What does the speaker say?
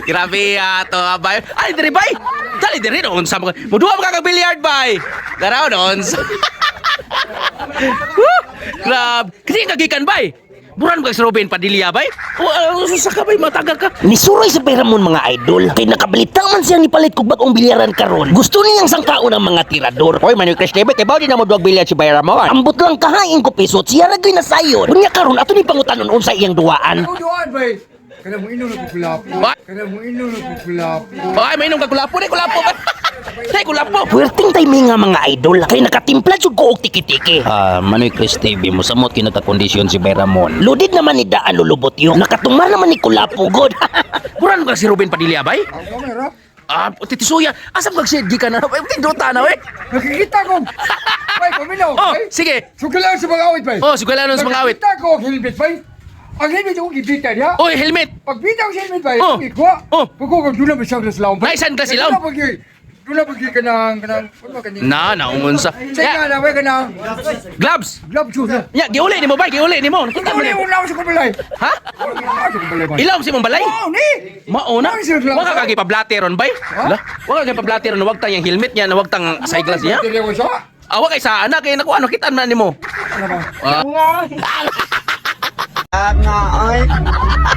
Grabe ato, bay. Ay, diri bay. Dali diri no unsa mo. Muduha mo kag billiard bay. Daraw no unsa. Woo! Grabe. Kasi kagikan bay. Buran mo kag si Robin Padilla bay. O, sa ka bay matagal ka. Nisuroy sa Bayramon, mga idol, kay nakabalita man siyang nipalit kog bagong bilyaran karon. Gusto niyang sangkaon ang mga tirador. Hoy, Manoy Chris TV, kay di na mo duwag bilyar si Bay Ramon. Ambot lang kahain ko pisot, siya ra gyud nasayon. Unya karon ato ni pangutanon unsa iyang duwaan. Ako doon, bay. Kada mo inom na kukulapo. Ba? Kada mo inom na kukulapo. Ay, mainom ka kulapo, di kulapo ba? Di kulapo. Puwerteng timing nga, mga idol, kay nakatimpla jud ko og tiki-tiki. Ah, Manoy Chris TV, musamot kinata kondisyon si Bay Ramon. Loaded naman ni Daan lulubot yun. Nakatumar naman ni Kulapo god. Buran mo kag si Ruben Padilla bay. Ako may rap. Ah, titisuya. Asam kag si gikan na. Ay, tindota na we. Nakikita ko. Bay, paminaw. Oh, Bay. sige. Sukilan sa mga awit, bay. Oh, sukilan sa mga awit. Nakikita ko ang helmet, bay. Ang helmet ako gibita niya. Oy, helmet. Pagbita ko sa helmet, bay, Oh. oh. Ikuha. Oh. Pagko kung doon na ba siyang glass bay. Nay, sunglass ilaw. Doon na pag kanang, kanang, ano ba kaning? Na, naungon sa. Sa nga na, bay, kanang, Gloves. glove shoes na. Ya, giuli nimo bay, giuli nimo. Nakita mo Uli, ni. ulaw sa kubalay. Ha? Ulaw sa kubalay, bay. Ilaw si mong balay? Oh, ni! Mauna. Ay, sir, Wa ka kagi pablateron bay. Ala, wa ka kagi pablateron, wag tang yung helmet niya, wag tang eyeglass niya. Dili ko siya. Awa kay sa anak kay naku ano kita na nimo. Ano ba? Ah.